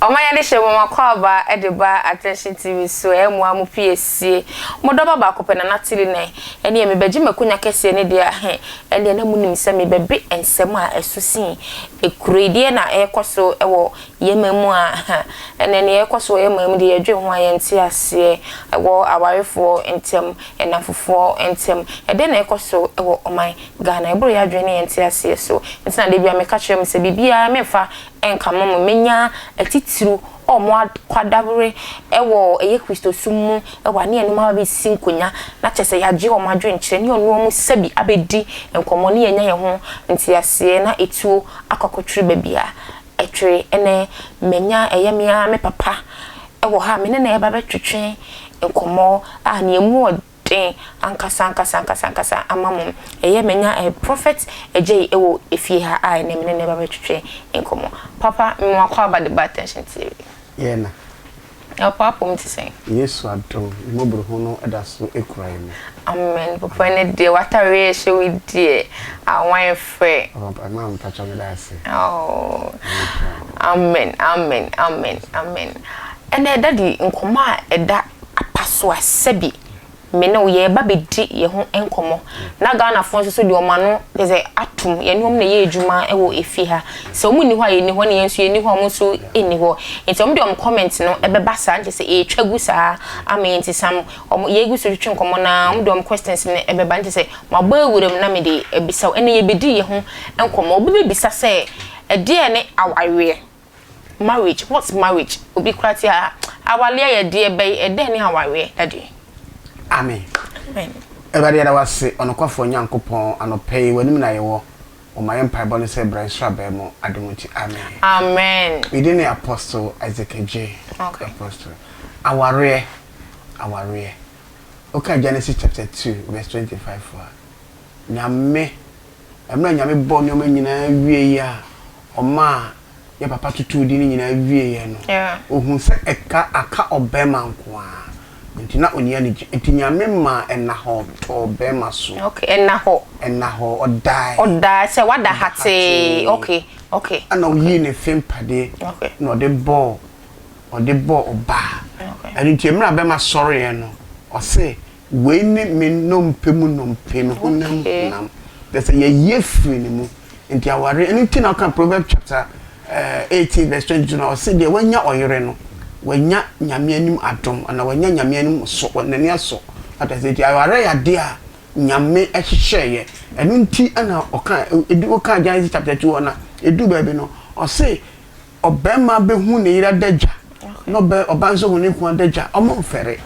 Ɔman yi adehyɛ mu akwaaba de ba Attention TV so ɛmoa mo piesie. Mo dɔba baako pɛ Nana Tilly nɛ ɛneɛ mebɛgye makonya kɛseɛ ne deɛ ahe ɛneɛ na monim sɛ mebɛbe nsɛm a ɛso sin ekuro yi deɛ na ɛrekɔ so wɔ yɛn man mu a ɛnɛ neɛ ɛrekɔ so wɔ yɛn man mu deɛ yɛdwen ho a yɛnte aseɛ ɛwɔ awarefoɔ ntɛm nnamfofoɔ ntɛm ɛdeɛn na ɛrekɔ so wɔ ɔman Ghana ɛboro yɛn adwene ne yɛn nteaseɛ so nti na da biara meka kyerɛ mo sɛ biribiara memfa nka mo mo menya atitiriw a wɔn akwadawere wɔ ɛyɛ Kristosom mu wɔ ane ɛnom abɛsi nkonya na kyerɛ sɛ yɛagye wɔn adwenkyerɛ ne ɔne wɔn sɛbi abɛdi nkɔmmɔ ne yɛanya yɛn ho nteaseɛ na ɛtuo akɔ akɔtwere baabi a ɛtwere. Ɛnɛ manya ɛyɛ me ara me papa wɔ ha a me ne no ɛreba bɛtwetwe nkɔmmɔ a nea ɛmu ɔden ankasa ankasa ankasa ankasa ama mo. Ɛyɛ manya eh, Prophet Agyei wɔ efie ha a ɛnɛ me ne no reba bɛtwetwe nkɔmmɔ. Papa, mema wo akwaaba de ba Attention TV. Yɛ na. Na papa apom te sɛn? Yesu adom, ne mmɔborohunu da so kura yɛn mu. Amen papa ɛnɛ deɛ w'atareɛ a ɛhyɛ wo yi deɛ awan frɛ. Papa maame mpakyɛw meda ase. Oh amen amen amen amen ɛnɛ daddy nkɔmmɔ a ɛda apa so a sɛbi me ne wo yɛreba bɛdi yɛn ho nkɔmmɔ na Ghanafoɔ nso so deɛ wɔn ano kyerɛ sɛ atom yɛne wɔn na ɛyɛ adwuma wɔ efie ha sɛ wɔn nni hɔ a yɛnni hɔ ne yɛn nso yɛnni hɔ a wɔn nso nni hɔ nti wɔn de wɔn comment no ɛbɛba saa nkyɛ sɛ ɛretwa gu saa ama yɛn nti sam wɔn yɛgu so twetwe nkɔmmɔ na wɔn de wɔn questions no ɛbɛba nkyɛ sɛ mabɔ awura mu na mede abisa wo ɛnna yɛbɛdi yɛn ho nkɔmmɔ obi bɛbisa sɛ ɛdeɛ ne awareɛ. Marriage what's marriage obi koraa te a awareɛ yɛ deɛ bɛn ɛdɛn ne awareɛ daddy. Amen. Amen. Awurade yɛda wo ase ɔnokwafoɔ Nyankopɔn anɔpa yi w'anim na yɛwɔ wɔma yɛn mpaebɔ ne sɛ bra nsura bɛn mu adom nti amen. Amen. Me din ne Apostle Isaac Adjei. Okay. Apostle. Awareɛ awareɛ woka Genesis chapter 2 verse 25 a Nyame mmerɛ Nyame bɔɔ nneɛma nyinaa wieɛ a ɔmaa yɛ papa totoo din no nyinaa wieeɛ no, ɔhuu sɛ ɛka aka ɔbarima nko ara, nti na ɔnni anigye. Nti Nyame maa ɛnahɔ tɔɔ barima so. Okay, ɛnahɔ. Ɛnahɔ, ɔdae. Ɔdae, sɛ wada hatee, okay, okay. Ɛna ɔyii ne mfe mpadeɛ, na ɔde bɔɔ, ɔde bɔɔ ɔbaa. Okay. Ɛno nti mmerɛ a barima sɔreeɛ no, ɔse, Wei ne me nnompe mu nnompe, me honam mu honam. Kyerɛ sɛ yɛyi afiri ne mu. Nti awareɛ, ɛno nti na ɔka Proverbs chapter 18 verse 22 na ɔse deɛ wanya ɔyere no, wanya Nyame anim adom, anaa wanya Nyame anim sɔ, n'ani asɔ. Ate aseɛ? Nti awareɛ yɛ adeɛ a Nyame hyehyɛeɛ. Ɛno nti na ɔka, ɛdu, woka Genesis chapter 2 hɔ no a, ɛduru baabi no, ɔse ɔbarima bɛhu ne yere adagya na ɔbɛ ɔba nso hu ne kunu adagya ɔmo mfɛre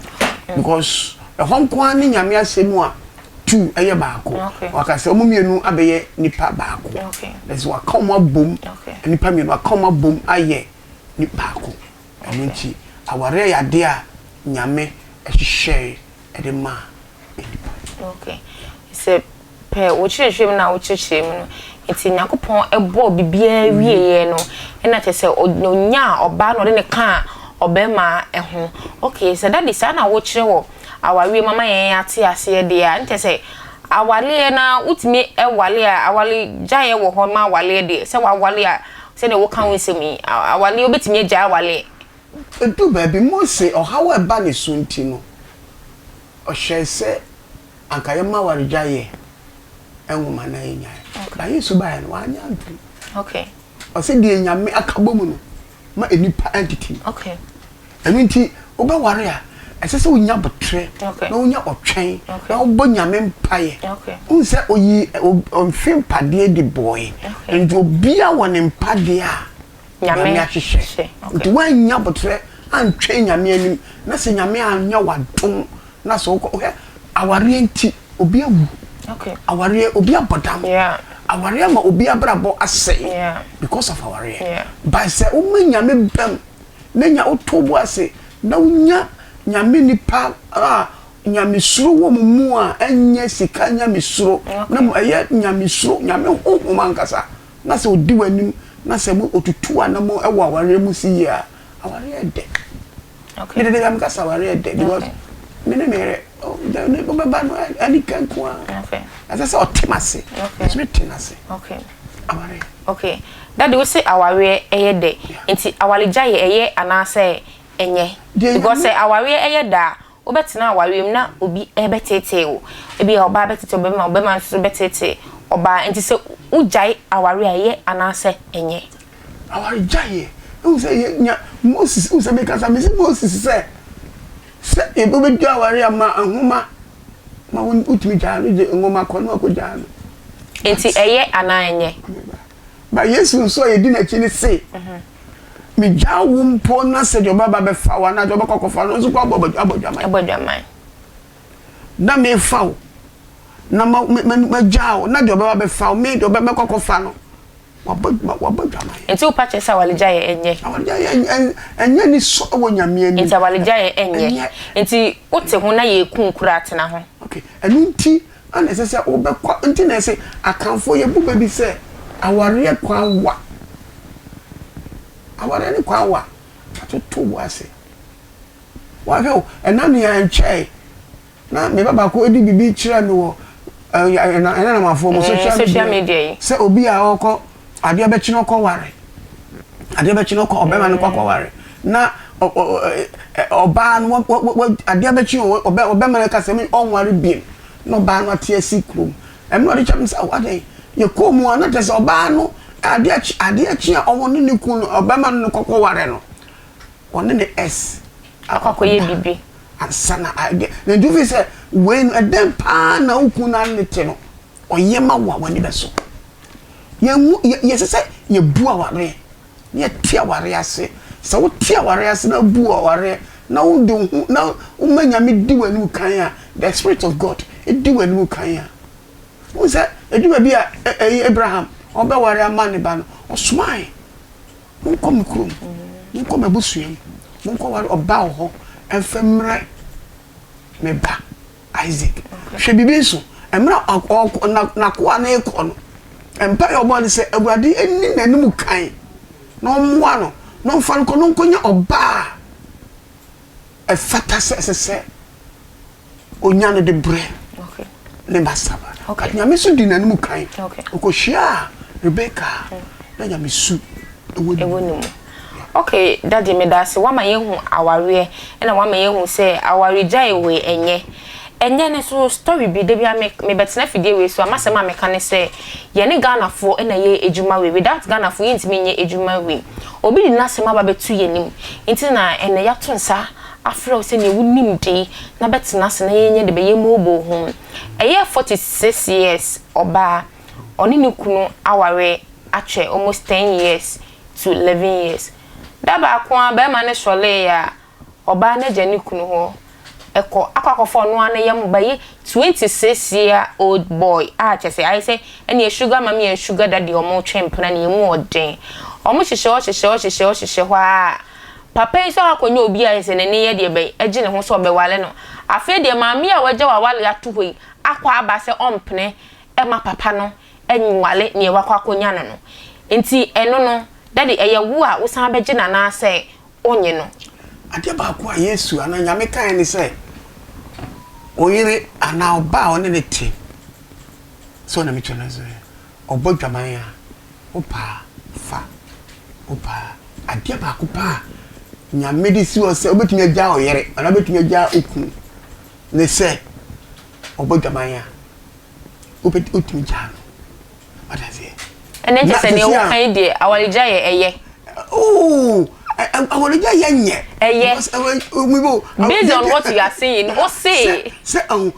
because ɛhɔ nko ara ne nyame asɛm mu a tu ɛyɛ baako waka sɛ ɔmo mmienu abɛyɛ nipa baako ɛsɛ waka ɔmo abom nipa mmienu waka ɔmo abom ayɛ ni baako ɛno nti awareɛ yɛ adeɛ a nyame ɛhyehyɛe ɛde maa nipa. Okay. Sɛ Pɛ wo kyerɛkyerɛ mu na wo kyerɛkyerɛ mu no nti Nyankopɔn bɔɔ biribiara wieɛ no ɛna kyerɛ sɛ ɔnyaa ɔbaa na ɔde no kaa ɔbɛɛma ho. Ok sɛ daddy saa na wo kyerɛ wɔ awareɛ mu ama yɛn ate aseɛ deɛ a nkyerɛ sɛ awareɛ no wotumi wale a aware gyaeɛ wɔ hɔ ma awareɛ deɛ sɛ wawale a sɛdeɛ wo ka wo nsɛm yi awareɛ wobɛtumi agyae awareɛ. Ɛduru baabi Mose ɔhaw a ɛba ne so nti no ɔhyɛɛ sɛ Anka yɛma awaregyaeɛ nwoma na yɛnyae. But Yesu baeɛ no, wanyɛ antom. Ɔse deɛ Nyame aka bɔ mu no, ma nnipa ntete mu. Ɛno nti, wobɛware a, ɛsɛ sɛ wonya aboterɛ, na wonya ɔtwɛn, na wobɔ Nyame mpaeɛ. Wohu sɛ ɔyii ɔmfe mpadeɛ de bɔɔe. Nti obiara wɔ ne mpadeɛ a Nyame ahyehyɛ. Nti woannya aboterɛ antwɛn Nyame anim, na sɛ Nyame anyɛ wo adom na sɛ wokɔ wohwɛ awareɛ nti obi awu awareɛ obi abɔ dam awareɛ ama obi abrabɔ asɛe because of awareɛ but sɛ woma nyame bam na nya woto bo ase na wonya nyame nipa a nyamesuro wɔ mu mu a ɛnyɛ sika nyamesuro na mu ɛyɛ nyamesuro nyame honhom ankasa na sɛ odi w'anim na sɛ mo otutu anamo ɛwɔ awareɛ mu si yie a awareɛ dɛ. Okay. Me de de me kasa aware yɛ dɛ because me ne me yere ne bɛba no ani ka nko ara. Okay. Ɛsɛ sɛ ɔte m'ase. Okay. Ɛsɛ me te n'ase. Okay. Aware. Okay. Daddy wo se awareɛ ɛyɛ dɛ nti awaregyaeɛ ɛyɛ anaasɛ ɛnyɛ? Because sɛ awareɛ ɛyɛ dɛ a wobɛtena awareɛ mu na obi ɛbɛteetee wo. Ebia ɔbaa bɛtete ɔbɛma, ɔbɛma nso so bɛteetee ɔbaa. Nti sɛ wogyae awareɛ a ɛyɛ anaasɛ ɛnyɛ? Awaregyaeɛ, wohu sɛ yɛ nya Moses, wohu sɛ mekasa mese Moses sɛ sɛ wobɛgya awareɛ a ma nwoma ma wotumi gyaa no gye nwoma kɔ na wakɔgyaa no. Nti ɛyɛ anaa ɛnyɛ? Ba Yesu nso a yɛdi n'akyi no se, Megyaa wo mpo na sɛ deɛ ɔbɛba bɛfa wo anaa deɛ ɔbɛkɔ akɔfa no nso kɔ abɔ abɔ dwaman. Abɔ dwaman. Na mefa wo na ma ma magyaa wo na deɛ ɔbɛba bɛfa wo me deɛ ɔbɛkɔ akɔfa no wabɔ wabɔ dwaman. Nti wopa kyerɛ sɛ awaregya yɛ ɛnyɛ? Awaregya yɛ ɛnyɛ ni sɔ wɔ Nyame anim. Nti awaregya yɛ ɛnyɛ? Nti wote ho na yɛku wo koraa tena ho? Okay, ɛno nti Ana ɛsɛ sɛ wobɛkɔ nti na ɛsɛ Akanfoɔ yɛbu bɛ bi sɛ awareɛ kwan wa awareɛ ne kwan wa atoto wo ase wahwɛ o ɛna nea nkyɛe na me ba baako edi biribi kyerɛ me wɔ ɛna ɛnanamafoɔ mo social media yi sɛ obi a ɔkɔ Adeɛ bɛkye no ɔkɔ ware. Adeɛ bɛkye no ɔkɔ ɔbɛma no kɔ akɔ ware. Na ɔbaa no adeɛ bɛkye ɔbɛ ɔbɛma no kasa mi ɔnware biem. Na ɔbaa no ate asi kurom. Ɛmɛ ɔde kyɛ mi sɛ adɛn yɛ kɔɔ mu a na kyerɛ sɛ ɔbaa no adeɛ kye adeɛ kye a ɔwɔ ne ne kun no ɔbɛma no kɔkɔ ware no ɔne ne ɛs akɔ akɔyɛ bibi. Ansa na adeɛ na nti fi sɛ wei no ɛdɛn paa na wo kun no ne te no. Ɔyɛ ma wo a, w'ani bɛsɔ. Yɛn yɛ yɛsɛ sɛ yɛbu awareɛ na yɛte awareɛ ase. Sɛ wote awareɛ ase na wobu awareɛ na wode wo ho na woma Nyame di w'anim kan a, the spirit of God di w'anim kan a, wohu sɛ ɛdu baabi a ɛyi Abraham ɔbɛware ama ne ba no, ɔsomae, monkɔ me kurom, monkɔ m'abusua mu, monkɔware ɔbaa wɔ hɔ ɛmfa mmerɛ me ba. Isaac. Hwɛ biribi nso, mmerɛ a ɔkɔ na n'akoa no rekɔ no, mpaeɛ a ɔbɔɔ ne sɛ Awurade nni n'anim kan na ɔmmoa no na ɔmfa no nkɔ na ɔnkɔnya ɔbaa a ɛfata sɛ ɛsɛ sɛ ɔnya no de brɛ ne ba Sara. But Nyame nso dii n'anim kan. Ɔkɔhyiaa Rebeka a na Nyame su wɔ ne mu. Ok daddy medase wama yɛhu awareɛ ɛna wama yɛhu sɛ awaregyae wei ɛnyɛ ɛnyɛ ne so story bi dabia me mebɛtena fidie wei so a masɛm a meka ne sɛ yɛne Ghanafoɔ ɛna yɛ adwuma wei without Ghanafoɔ yɛntumi nyɛ adwuma wei obi de nasɛm aba bɛto yɛnim nti na ɛnɛ yato nsa afrɛ wo sɛ neɛ wonim dei na bɛtena ase na yɛnyɛ de bɛyɛ mobile home ɛyɛ 46 years ɔbaa ɔne ne kunu aware akyɛ almost 10 years to 11 years. Da baako ara barima no sɔreeɛ a, ɔbaa no agya ne kunu hɔ kɔ akɔ akɔfa ɔno ara ne yam ba yi 26 year old boy a kyerɛ sɛ ayɛ sɛ ɛneɛ sugar mummy and sugar daddy wɔn retwe mpena no emu ɔden. Wɔn hyehyɛ hɔ hyehyɛ hɔ hyehyɛ hɔ hyehyɛ hɔ ara papa yi nso akɔnya obi a ayɛ sɛ n'ani yɛ deɛ bɛn agye ne ho sɛ ɔbɛware no. Afei deɛ maame yi a wagya w'aware ato hɔ yi akɔ aba sɛ ɔmpene ma papa no nware nea wakɔ akɔnya no no. Nti ɛno no, Daddy, ɛyɛ wo a wosan bɛgye no anaasɛ wonnye no? Adeɛ baako a Yesu anaa Nyame kaeɛ ne sɛ, wo yere anaa ɔba a ɔne no te, sɛ ɔna mekyerɛ no sɛ, ɔbɔ dwaman a, wopɛ a fa, wopɛ a. Adeɛ baako pɛ a Nyame de si hɔ sɛ wobɛtumi agyaa wo yere anaa wobɛtumi agyaa wo kunu ne sɛ ɔbɔ dwaman a, wobɛtumi gyaa no. Wate aseɛ? Ɛnɛ nkyɛ sɛ deɛ woka yi deɛ awaregya yɛ ɛyɛ. Oo awaregya yɛ nyɛ. Ɛyɛ. Based on what you are saying, o se. Sɛ ɛho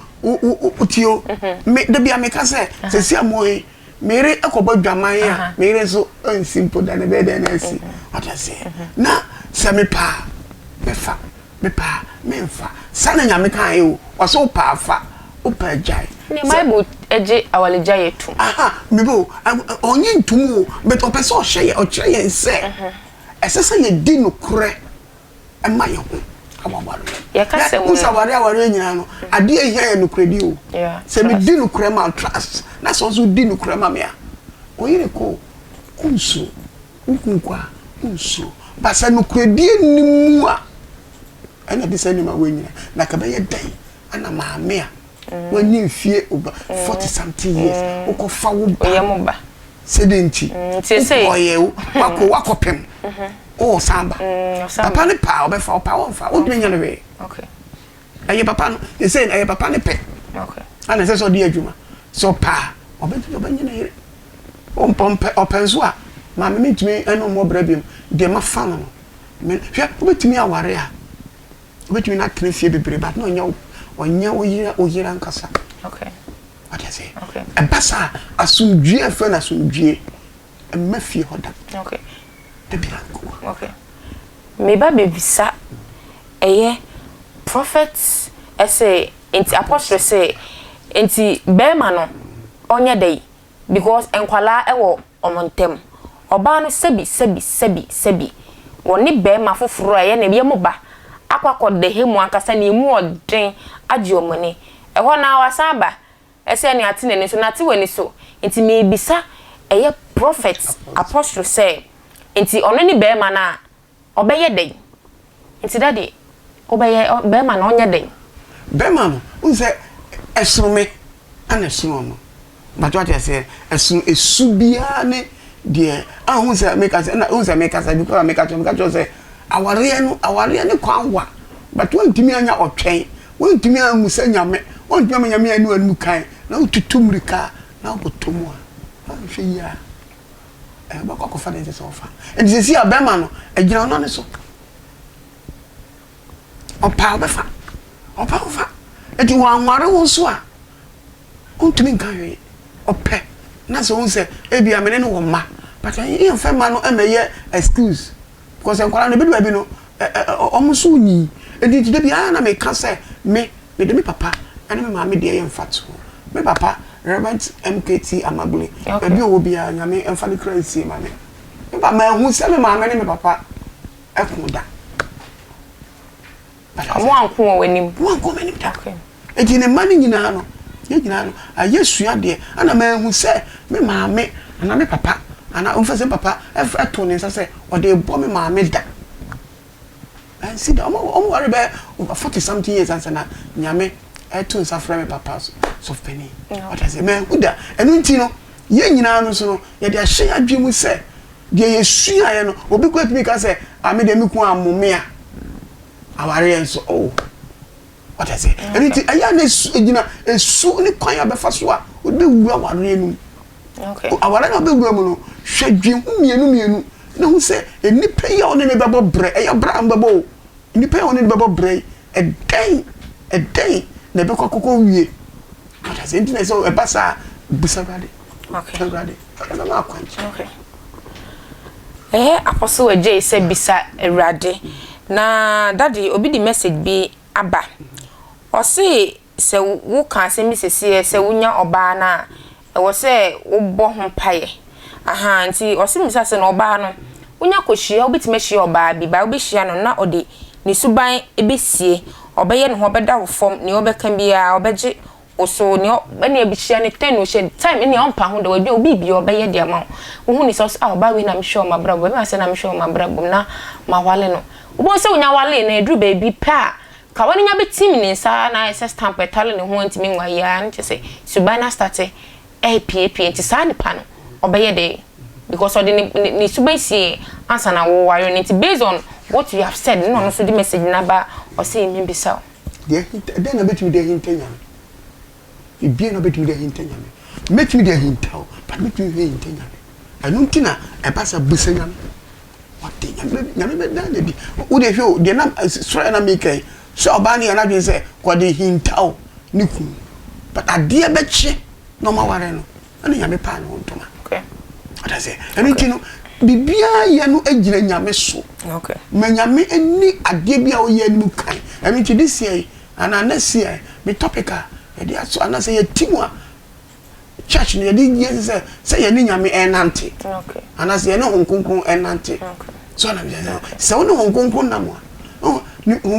o ti o. Me dabi a meka sɛ sɛsi a mo yi mere ɛkɔbɔ dwaman a mere nso nsi mpo da na ɛbɛyɛ dɛn na asi. Wate aseɛ? Na sɛ mepɛ a mɛfa. Mepɛ a, memfa. Saa na Nyame kaeɛ o. Ɔse wopɛ a fa, wopɛ a gyae. Ne Bible gye awaregyaeɛ tom. Aha, meba o, ɔnye ntom o, but ɔpɛ sɛ ɔhyɛ yɛn, ɔkyerɛ yɛn sɛ ɛsɛ sɛ yɛdi nokorɛ ma yɛn ho wɔ awareɛ mu. Yɛka sɛ Wohu sɛ awareɛ awareɛ nyinaa no, adeɛ a ɛhia yɛ nokorɛdie o. Sɛ medi nokorɛ ma wo, trust, na sɛ wo nso wodi nokorɛ ma me a, wo yere kɔ o, wonsuro. Wo kunu kɔ a, wonsuro. But sɛ nokorɛdie nni mu a, ɛna ɛde saa nneɛma wei nyina. Na ka bɛyɛ dɛn ana maame a wanya mfie over 40 something years, wokɔfa wo ba. Wo yam ba. Sɛ dɛn nti? Wokɔɔyɛ o, wakɔ wakɔpem, woresan ba. Papa no pɛ a ɔbɛfa, ɔpɛ a ɔmfa, wontumi nyɛ no hwee. Ɛyɛ papa no, seesei no ɛyɛ papa no pɛ ana ɛsɛ sɛ ɔde yɛ adwuma. Sɛ ɔpɛ a, ɔbɛgye ɔbɛnye ne yere. Ɔmpɛ ɔpɛ nso a, maame mentumi ɛne wo mmɔ bra biom, deɛ mafa no no, me hwɛ wobɛtumi aware a, wobɛtumi no atena fie bebree but na ɔnyɛ wo ɔnyɛ wo yere wo yere ankasa. Okay. Wate aseɛ? Okay. Ɛba saa a, asomdwie a ɛfrɛ no asomdwie mma fie hɔ da. Okay. Da biara nkoa. Okay. Me ba bebisa ɛyɛ prophet ɛsɛ nti apostle sɛ nti bɛɛma no ɔnyɛ dɛn because nkwalaa ɛwɔ ɔmo ntɛm ɔbaa no sɛbi sɛbi sɛbi sɛbi wɔne bɛɛma foforɔ a ɛyɛ ne yɛ mo ba akɔ akɔ dɛhɛ mu ankasa ne emu ɔden agye ɔmo ani ɛhɔ naa wasan aba ɛsɛ nea ate n'ani so na ate w'ani so nti mebisa ɛyɛ prophet apostle sɛ nti ɔno ne bɛɛma no a Ɔbɛyɛ dɛn? Nti daddy, wobɛyɛ, bɛrima no ɔnyɛ dɛn? Bɛrima no, wohu sɛ ɛsono me ɛna ɛsono ɔno. Mpakyɛ wate aseɛ? Ɛsono esu biara ne deɛ, a wohu sɛ meka sɛ, ɛna wohu sɛ mekasa bi koraa meka kyerɛ, meka kyerɛ sɛ awareɛ no, awareɛ ne kwan wa, but woantumi anya ɔtwɛn, woantumi ammusa Nyame, woantumi amma Nyame anni w'anim kan, na wotutu mmirika na wokɔtɔ mu a, woanhwɛ yie a. Ɔbɛkɔ akɔfa deɛ ɛnsɛ sɛ ɔfa. Nti sisi a bɛrima no ɛgyina ɔno ne so. Ɔpɛ a ɔbɛfa, ɔpɛ a ɔfa. Nti wanware wo nso a, ɔntumi nka hwee. Ɔpɛ na sɛ ɔhu sɛ ebi a mene no wɔ mma, but yɛmfa mma no mmɛyɛ excuse. Because nkwadaa no ebi baabi no wɔn nso nyi. Nti nti da biara na meka sɛ me mede me papa ne me maame deɛ yɛ mfatoho. Me papa Rev. MKT Amagbli, baabi a ɔwɔ biara Nyame mfa ne kra nsie ma me. Me ba manhu sɛ me maame ne me papa ko da. Ɔmo anko wɔ w'anim? Ɔmo anko wɔ m'anim da. Enti ne mma no nyinaa no, yɛn nyinaa no, ayɛ sua deɛ, ɛna manhu sɛ me maame anaa me papa anaa mfa sɛ me papa ɛto ne nsa sɛ ɔde rebɔ me maame da. Ansi da. Ɔmo ɔmo ware bɛyɛ 40 something years ansa na Nyame ɛto nsa frɛ me papa sɔfopanin. Wate aseɛ? Manhu da. Ɛno nti no, yɛn nyinaa no nso no, yɛde ahyɛ yɛn adwene mu sɛ deɛ yɛsuaeɛ no, obi koraa tumi ka sɛ, ah, me deɛ me kunu ammo me a, awareɛ nso, oh. Wate aseɛ? Ɛno nti, ɛyɛ a na esu, egyina esu ne kwan a bɛfa so a wode bɛwura awareɛ no mu. Awareɛ no a wobɛwura mu no, hwɛ dwen ho mmienu mmienu na hu sɛ nnipa yi a wo ne no bɛbɔ brɛ, ɛyɛ brɛ a mobɛbɔ o, nnipa yi a wo ne no bɛbɔ brɛ yi, ɛdɛn, ɛdɛn na ɛbɛkɔ akɔkɔ wie? Wate aseɛ? Nti na ɛsɛ ɛba saa bisa Awurade. Okay. Awurade, Awurade bɛma akwankyerɛ. Okay. Ɛyɛ Apostle Adjei sɛ bisa Awurade. Na daddy, obi de message bi aba. Ɔse sɛ wo ka asɛm bi sɛsiɛ sɛ wo nya ɔbaa no a ɛwɔ sɛ wo bɔ ho mpaeɛ ahaa nti ɔse misa sɛ na ɔbaa no wo nya kɔ hyia wo bɛtumi ahyia ɔbaa bi but wo bɛ hyia no na ɔde ne suban bɛsie ɔbɛyɛ ne ho ɔbɛda wo fam nea ɔbɛka biara ɔbɛgye wo so nea ɛne ɛbɛhyia no tɛn ɔhyɛ time ɛne ɔmpa ho da wadwene obi bia ɔbɛyɛ de ama wo wohu ne sɛ ɔse ah ɔbaa wei na mehwɛ wɔ m'abrabɔ bɛma sɛ na mehwɛ wɔ m'abrabɔ mu na mawale no wobɛhu sɛ wonya walee no ɛduru baabi pɛ a Kawa no nya bɛtim ne nsa ara na ayɛ sɛ stamp ɛtare ne ho a ntumi nwa yi ara no kyerɛ sɛ suban no astate ɛrepiapia nti saa nipa no ɔbɛyɛ dɛn because ɔde ne ne suban sie ansa na woware no nti based on what you have said na ɔno nso de message no aba ɔse mebisa wo. Deɛ ahinta, dɛn na bɛtumi de ahinta Nyame? Biribiara na bɛtumi de ahinta Nyame. Mɛtumi de ahinta wo, but mɛtumi de ahinta Nyame. Ɛno nti na ɛba sɛ bisa Nyame. Wate, Nyame Nyame bɛda no adi. Wo deɛ hwɛ o, deɛ na sɔrɔ na meka yi, sɛ ɔbaa no yɛ n'adwene sɛ kɔde hintaw ne kunu, but adeɛ bɛkye na ɔma ware no, ɛna Nyame paa ne ho ntoma. Okay. Ɔda sɛ, ɛno nti no, biribiara yɛ no gyina Nyame so. Okay. Ma Nyame ani adeɛ bi a ɔyɛ anim kan. Ɛno nti this year yi, anaa next year, me topic a yɛde aso, anaasɛ yɛ team a church no yɛde yɛ sɛ sɛ yɛne Nyame ɛnante anaasɛ yɛne Honhom Kronkron ɛnante. So ɔnam sɛ sɛ wo ne Honhom Kronkron nam a, Honhom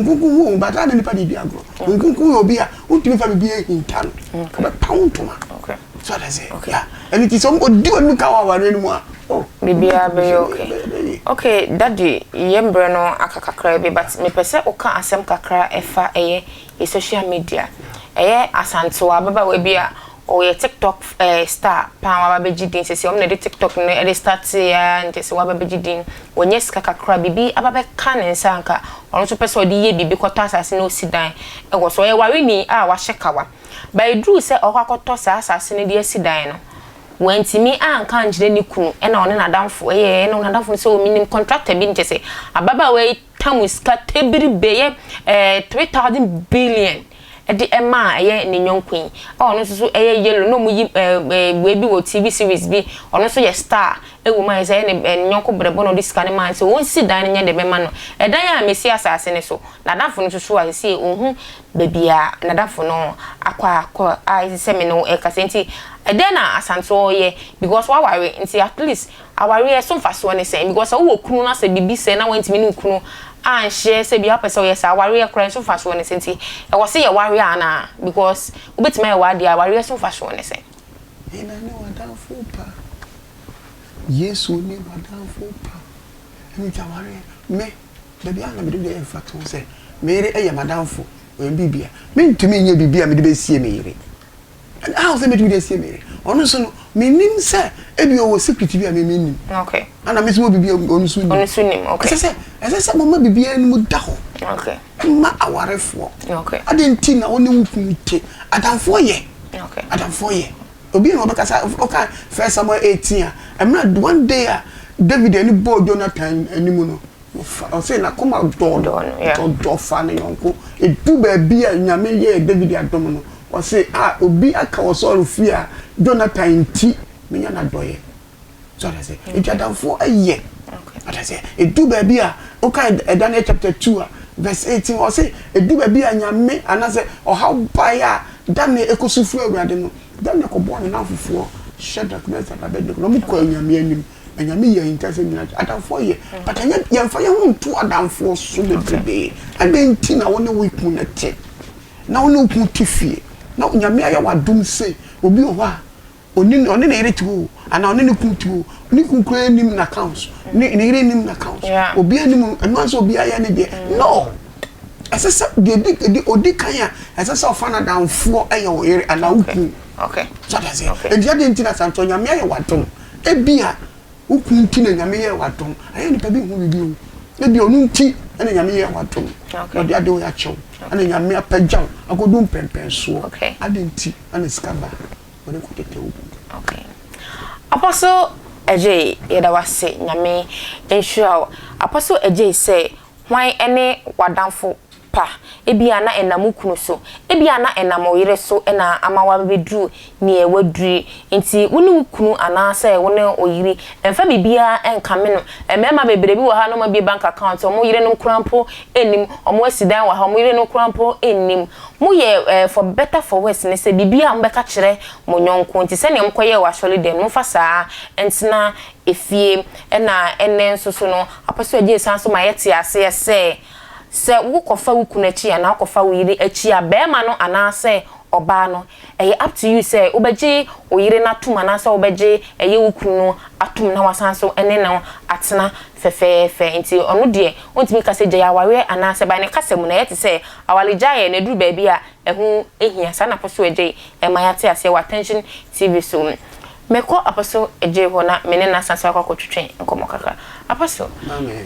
Kronkron hu wo but na nipa de di agorɔ. Honhom Kronkron yɛ obi a wontumi fa biribi ahinta no, ɔbɛpa wo ntoma. So ɔda sɛ ya ɛno nti sɛ ɔdi w'anim ka wɔ awareɛ no mu a, oh, biribiara bɛyɛ okay. Okay daddy, yɛ mbrɛ no aka kakra bi but mepɛ sɛ woka asɛm kakra ɛfa ɛyɛ yɛ social media ɛyɛ Asantewa ababaawa bi a. Ɔyɛ tiktok star paa waba abɛgye din sɛsɛ ɔmo na ɛde tiktok no ɛde startee aa nti sɛ waba abɛgye din wanya sika kakra biribi aba bɛka ne nsa anka ɔno nso pɛ sɛ ɔde yɛ biribi kɔtɔ asase na ɔsi dan ɛwɔ so ɔyɛ wareni a wahyɛ kawa but ɛduruu sɛ ɔkɔ akɔtɔ saa asase no de asi dan no wantumi anka ankyerɛ ne kunu ɛna ɔne n'adamfo ɛyɛ ɛna n'adamfo no sɛ oh menim contractor bi nkyɛ sɛ ababaawa yi tam sika tebiri bɛyɛ ɛɛ 3000 billion de maa ɛyɛ ne yɔnko yi a ɔno nso so ɛyɛ yellow na wɔyi ɛɛ wei bi wɔ TV series bi ɔno nso yɛ star ɛwɔ mu ayɛ sɛ ɛyɛ ne ne yɔnko brɛbɔ na ɔde sika no maa no sɛ ɔnsi dan no nyɛ de bɛma no ɛdan a mesi asase no so n'adamfo no nso so a sɛsɛ ɔhu baabi a n'adamfo no akɔ akɔ a ɛsɛ sɛ me ne wo ɛkasa nti ɛdɛn na Asantew ɔyɛ because waware nti at least Awareɛ so mfasoɔ ne sɛn? Because sɛ wowɔ kunu na sɛ biribi sɛe na woantumi ne wo kunu anhyɛ sɛ bia wopɛ sɛ woyɛ saa, awareɛ koraa nso mfasoɔ ne sɛn? Nti ɛwɔ sɛ yɛware anaa? Because wobɛtumi ayɛ w'adeɛ a, awareɛ so mfasoɔ ne sɛn? Hena ne w'adamfo pa? Yesu ne w'adamfo pa. Ɛno nti awareɛ, me, da biara na mede yɛ mfatoho sɛ, me yere yɛ m'adamfo, ɔyɛ me biribiara. Mentumi nyɛ biribi a mede bɛsie me yere. How sɛ mɛtumi de asie me yere? Ɔno nso no, mennim sɛ ebi ɔwɔ secret bi a me mennim. Okay. Ɛna me nso wɔ biribi a ɔno nso nim. Ɔno nso nim, okay. Ɛsɛ sɛ, ɛsɛ sɛ moma biribiara anim da hɔ. Okay. Ɛma awarefoɔ. Okay. Adɛn nti na wo ne wo kunu te? Adamfoɔ yɛ. Okay. Adamfoɔ yɛ. Obi na ɔbɛka sɛ, ɔka First Samuel 18 a, mmerɛ one day a David ani bɔɔ Jonathan anim no, Ɔse n'akoma dɔɔ no, ɔdɔ faa ne yɔnko. Edu baabi a Nyame yɛɛ David adom no, ɔse, ah, obi aka wɔ Saul fie a, Jonathan nti, menya n'adɔeɛ. So ate aseɛ? Nti adamfoɔ yɛ. Ate aseɛ? Edu baabi a, wokae Daniel chapter 2 a, verse 18, ɔse, edu baabi a Nyame, anaasɛ ɔhaw baeɛ a, Daniel ɛkɔsu frɛɛ Awurade no, Daniel kɔbɔɔ ne namfofoɔ Shadrach, Meshach, Abednego, na wɔkɔɔ Nyame anim. Na Nyame yɛ ahintasɛm nyinaa kyerɛ. Adamfoɔ yɛ but ɛnyɛ yɛnfa yɛn ho nto adamfoɔ so bebrebe. Adɛn nti na wo ne wo kunu no te na wo ne wo kunu te fie na Nyame ayɛ wo adom sei obi wɔ hɔ a ɔni ɔne ne yere te hɔ o anaa ɔne ne kunu te hɔ o ne kunu koraa nnim n'accounts ne ne yere nnim n'accounts obiara nnim ɛno ara sɛ obiara yɛ ne deɛ no ɛsɛ sɛ deɛ di di odi kan a ɛsɛ sɛ ɔfa n'adamfoɔ yɛ wo yere anaa wo kunu so ate aseɛ nti adɛn nti na sɛ Nyame ayɛ wo adom Ebia wo kunu nti na Nyame yɛɛ wo adom. Ɛyɛ a nipa bi nhu biribi o. Ebia ɔno nti na Nyame yɛɛ wo adom. Na ɔde ade wei akyɛ wo. Ɛna Nyame apagya wo akɔdu mpɛnpɛnsoɔ. Adɛn nti na sika ba a wɔde kɔtetɛ wo mu? Okay. Apostle Adjei yɛda wo ase Nyame nhyira wo. Apostle Adjei sɛ Hwan ne w'adamfo pa? Ebia na ɛnam wo kunu so. Ebia na ɛnam wo yere so na ama woabɛduru nea woaduru yi. Enti wo ne wo kunu anaasɛ wo ne wo yere mfa biribiara nkame no. Mmarima bebree bi wɔ ha na wɔabue bank account, wɔn yerenom koraa mpo nnim. Wɔasi dan wɔ ha, wɔn yerenom koraa mpo nnim. Moyɛ for better for worse ne sɛ biribiara a mobɛka kyerɛ mo yɔnko. Enti sɛnea mokɔyɛɛ wɔ asɔredan mu no, momfa saa ntena efie. Ɛna ɛnnɛ nso so no, Apostle Adjei san nso ma yɛte aseɛ sɛ, sɛ wokɔfa wo kunu akyi anaa wokɔfa wo yere akyi a, barima no anaasɛ ɔbaa no, ɛyɛ up to you sɛ wobɛgye wo yere no atom anaasɛ wobɛgye ɛyɛ wo kunu no atom na wasan nso ne no atena fɛfɛɛfɛ. Nti ɔno deɛ, wontumi nka sɛ gyae awareɛ anaasɛ by ne kasa mu no, ɛyɛ te sɛ awaregyaeɛ no ɛduru baabi a ɛho hia. Saa na Apostle Adjei ma yɛate aseɛ wɔ Attention TV so. Mɛkɔ Apostle Adjei hɔ na me ne no asan so akɔ akɔtwetwe nkɔmmɔ kakra. Apostle,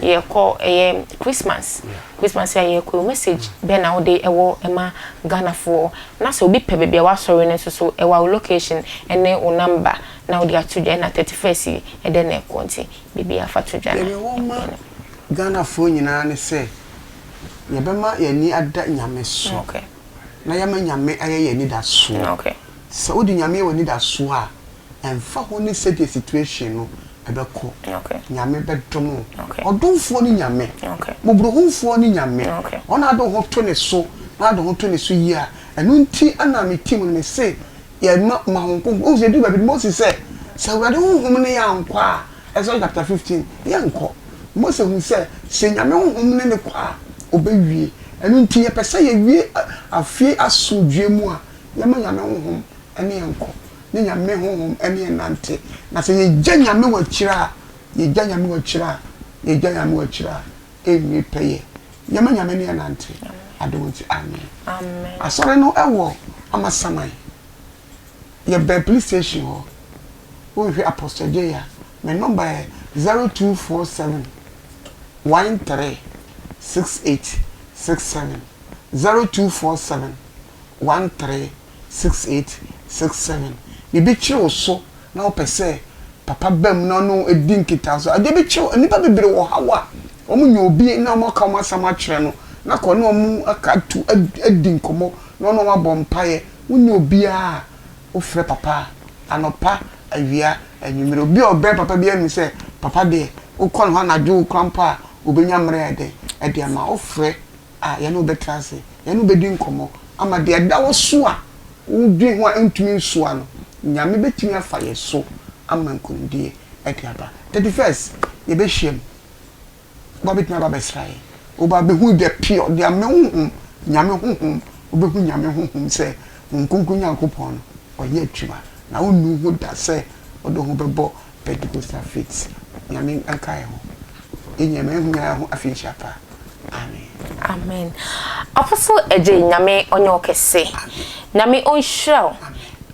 yɛkɔ ɛyɛ Christmas, Christmas yi a yɛrekɔ yi, wo message bɛn na wode wɔ ma Ghanafoɔ? Na sɛ obi pɛ baabi a w'asɔre no nso so, ɛwɔ a wo location ne wo number na wode ato dwa. Ɛna 31st yi, ɛdɛn na ɛkɔ nti biribiara fa to dwa na Deɛ mewɔ ma yɛn. Ghanafoɔ nyinaa ne sɛ, yɛbɛma yɛn ani ada Nyame so na yɛama Nyame ayɛ yɛn anidasoɔ. Sɛ wode Nyame yɛ w'anidasoɔ a, ɛmfa ho ne sɛdeɛ situation no ɛbɛkɔ, Nyame bɛdom wo. Ɔdomfoɔ ne Nyame, mmɔborɔhunufoɔ ne Nyame, ɔno na wode wo ho to ne so, na wode wo ho to ne so yie a, ɛno nti na me team no mese yɛma ma Honhom Kronkron, wohu sɛ ɛduru baabi no Moses sɛ, sɛ Awurade Honhom ne yɛn ankɔ a, Exodus chapter 15, yɛnkɔ. Mose hu sɛ, sɛ Nyame Honhom ne no kɔ a, ɔbɛwie. Ɛno nti yɛpɛ sɛ yɛwie afie asomdwoeɛ mu a, Yɛma Nyame honhom ne yɛn kɔ, ne Nyame honhom ne yɛn nante. Na sɛ yɛgya Nyame wɔ akyire a, yɛgya Nyame wɔ akyire a, yɛgya Nyame wɔ akyire a, ɛnwie pɛyɛ. Yɛma Nyame ne yɛn nante. Adom nti, amen. Amen. Asɔre no wɔ Amasaman. Yɛbɛn police station hɔ. Wohwehwɛ Apostle Adjei a, me number yɛ 0247 13 68 67, 0247 13 68 67. Biribi kyere wo so na wopɛ sɛ papa ba mu na ɔne wo di nkitaho. Adeɛ bi kyere wo, nnipa bebree wɔ haw a wɔnya obi na wɔaka wɔn asɛm akyerɛ no na kɔ ne wɔn aka atu adi nkɔmmɔ na ɔne wɔn abɔ mpaeɛ. Wonni obiara a wofrɛ papa anɔpa, awia, anwummere. Obi a ɔbɛn papa biara nim sɛ papa deɛ wokɔ ne hɔ anadwo koraa mpo a ɔbɛnya mmerɛ ayɛ dɛn de ama wo. Wofrɛ a yɛne wo bɛtra ase, yɛne wo bɛdi nkɔmmɔ ama deɛ ɛda wo so a wodwen ho a ɛntumi nsoa no, Nyame bɛtumi afa yɛ so ama nkunimdie de aba. 31st yɛbɛhyiam, woba bɛtumi aba abɛsra yɛn, woba bɛhu the pure, the ame honhom, Nyame honhom, wobɛhu Nyame honhom sɛ Honhom Kronkron Nyankopɔn no ɔyɛ adwuma na wonnu ho da sɛ wode wo ho bɛbɔ Pentecostal faith. Nyame nka yɛn ho. Yɛn nyinaa ma yɛnhu yɛn ho afenhyia pa. Amen. Amen Apostle Adjei Nyame ɔnyɛ wo kɛse Nyame ɔnhyira wo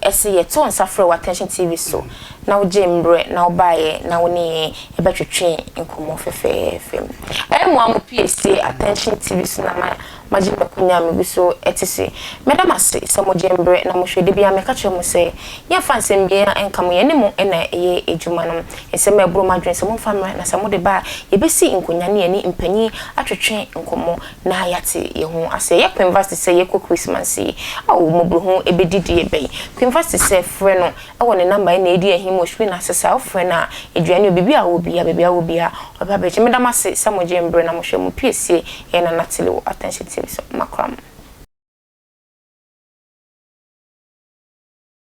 ɛse yɛtoo nsa frɛ wo Attention TV so na wo gyee mbrɛ na wo baeɛ na wo ne yɛn ɛbɛtwetwee nkɔmmɔ fɛfɛɛfɛ ɛyɛ mo a mo pie sie Attention TV so na ma Magye m'akonya a megu so te se. Meda mo ase sɛ mogye mberɛ na mohwɛ. Da biara meka kyerɛ mo sɛ, yɛmfa nsɛm biara nka mo, yɛne mo na ɛyɛ adwuma no. Nsɛm a ɛboro mo adwene sɛ momfa mmra, na sɛ mode ba a, yɛbɛsi nkonya ne yɛne mpanyin atwetwe nkɔmmɔ na yɛate yɛn ho ase. Ɛyɛ Queen Vasti sɛ yɛkɔ Christmas yi. Ao, mmɔborɔhunu bɛdi deɛ bɛn? Queen Vasti sɛ, frɛ no wɔ ne number ɛna edi ahim wɔ screen ase saa wofrɛ no a aduane o biribi a wowɔ biaa baabi a wowɔ biaa ɔbɛba abɛgye meda mo ase sɛ mo gye mbrɛ na mo hwɛ mo piesie yɛ Nana Tele wɔ Attention TV so makora mo.